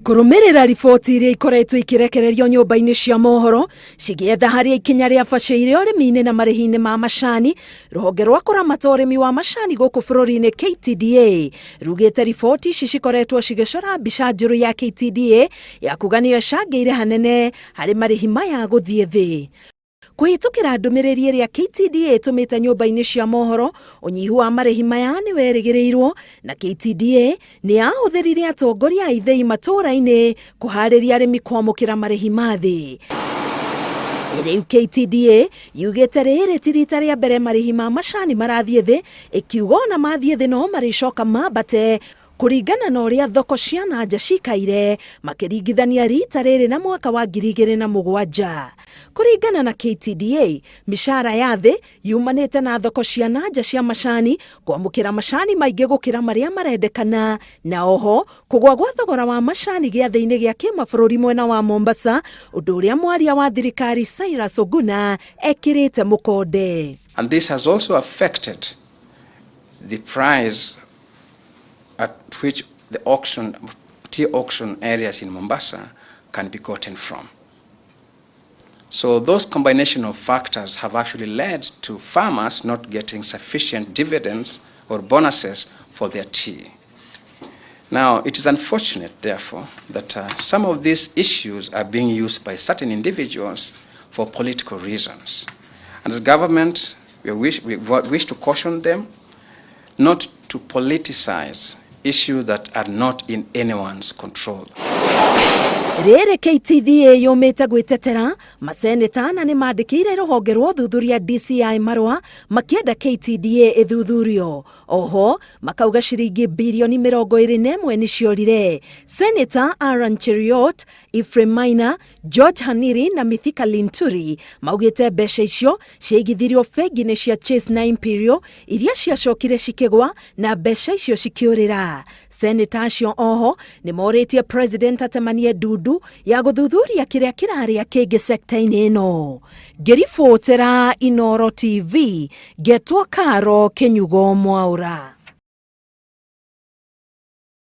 Kũrũmĩrĩra riboti iria ikoretwo ikĩrekererio nyũmba-inĩ cia mohoro cigĩetha harĩa ikinya rĩa bacĩire ũrĩmi-inĩ na marĩhi-inĩ ma macani, rũhonge rwa kũramata ũrĩmi wa macani gũkũ bũrũri-inĩ KTDA rugĩte riboti ici cikoretwo cigĩcora mbica njũru ya KTDA ya kuga nĩyo ĩcangĩire hanene harĩ marĩhi maya gũthiĩ thĩ. Kũhĩtũkĩra ndũmĩrĩri ĩrĩa KTDA ĩtũmĩte nyũmba-inĩ cia mohoro, ũnyihu wa marĩhi maya nĩ werĩgĩrĩirwo na KTDA nĩ yahũthĩrire atongoria a ithĩi matũũra-inĩ kũharĩria arĩmi kwamũkĩra marĩhi ma thĩ. Rĩu KTDA yugĩte rĩrĩ ti rita rĩa mbere marĩhi ma macani marathiĩ thĩ, ĩkiuga ona mathiĩ thĩ no marĩcoka mambate Kũringana na ũrĩa thoko cia na nja cikaire makĩringithania rita rĩrĩ na mwaka wa 2007. Kũringana na KTDA, mĩcara ya thĩ yumanĩte na thoko cia na nja cia macani kwamũkĩra macani maingĩ gũkĩra marĩa marendekana na oho kũgwa gwa thogora wa macani gĩathĩ-inĩ gĩa kĩmabũrũri mwena wa Mombasa, ũndũ ũrĩa mwaria wa thirikari Cyrus Oguna ekĩrĩte mũkonde. And this has also affected the price at which the auction, tea auction areas in Mombasa can be gotten from. So those combination of factors have actually led to farmers not getting sufficient dividends or bonuses for their tea. Now, it is unfortunate, therefore, that some of these issues are being used by certain individuals for political reasons. And as government, we wish to caution them not to politicize issues that are not in anyone's control. Rĩrĩ KTDA yũmĩte gwĩtetera, maseneta ana nĩ mandĩkĩire rũhonge rwa ũthuthuria DCI marũa makĩenda KTDA ĩthuthurio. Oho makauga ciringi birioni 21 nĩ ciorire. Senator Aaron Cheruiyot, Ephraim Maina, George Haniri na Mithika Linturi maugĩte mbeca icio ciaigithirio bengi-inĩ cia Chase na Imperial iria ciacokire cikĩgwa na mbeca icio cikĩũrĩra. Seneta acio oho nĩ morĩtie president atemanie ndundu ya gũthuthuria kĩrĩa kĩrarĩa kĩngĩ sekta-inĩ ĩno. Ngĩribotera Inoro TV, ngetwo Karo Kĩnyugo Mwaũra.